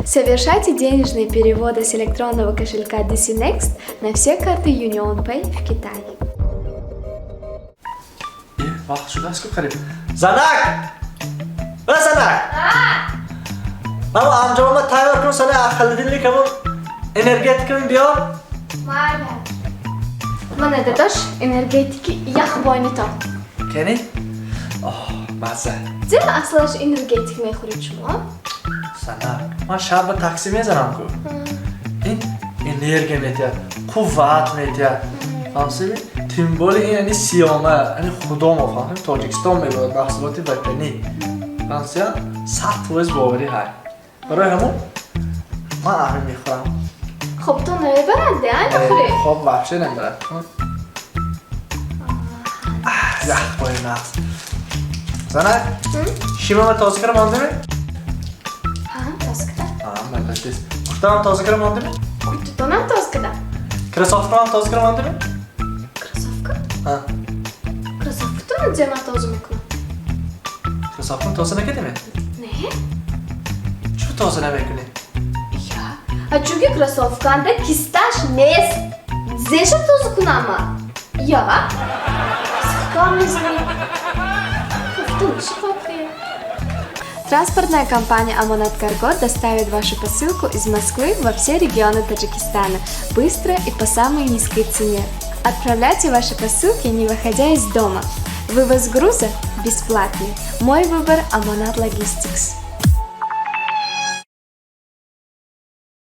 Совершайте денежные переводы с электронного кошелька DC Next на все карты UnionPay в Китае. Е, вақт шудааст ку қариб. Занак, ба занак, мамо, анҷома тайёр кун, сани холодильник ҳамон энергетиками биёр. Майли. Мана, дадош, энергетики яхбонито. Кани? Оҳ, мазза. Зеро аслаш энергетик мехӯред шумо? Занак, ман шаб ба такси мезанам ку, ин энергия метиҳад, қувват метиҳад, фаҳмсиби? Тем более ин яъни сиёма, яъни худомо, фаҳмсиби, Тоҷикистон мебояд, маҳсулоти ватанӣ, фаҳмсия, 100% боварӣ ҳай. Барои ҳамон ман ҳамин мехӯрам. Хоб то намебарад, де, мехӯред? Хоб вообще намебарад. Ях бои нағз. Занак, шимама тоза кара мондими? Ҳа, тоза кардам. Молодец. Куртаам тоза кара мондими? Куртатонам тоза кардам. Кроссовкаам тоза кара мондими? Кроссовка? Ҳа. Кроссовкатонро зе ман тоза мекунам? Кроссовкам тоза накардими? Не. Чӯ тоза намекунӣ? Я. А чунки кроссовканда кисташ нест. Зеша тоза кунам ман? Я. Кроссовкам мезанӣ. Транспортная компания «Амонат Карго» доставит вашу посылку из Москвы во все регионы Таджикистана быстро и по самой низкой цене. Отправляйте ваши посылки, не выходя из дома. Вывоз груза бесплатный. Мой выбор – «Амонат Логистикс».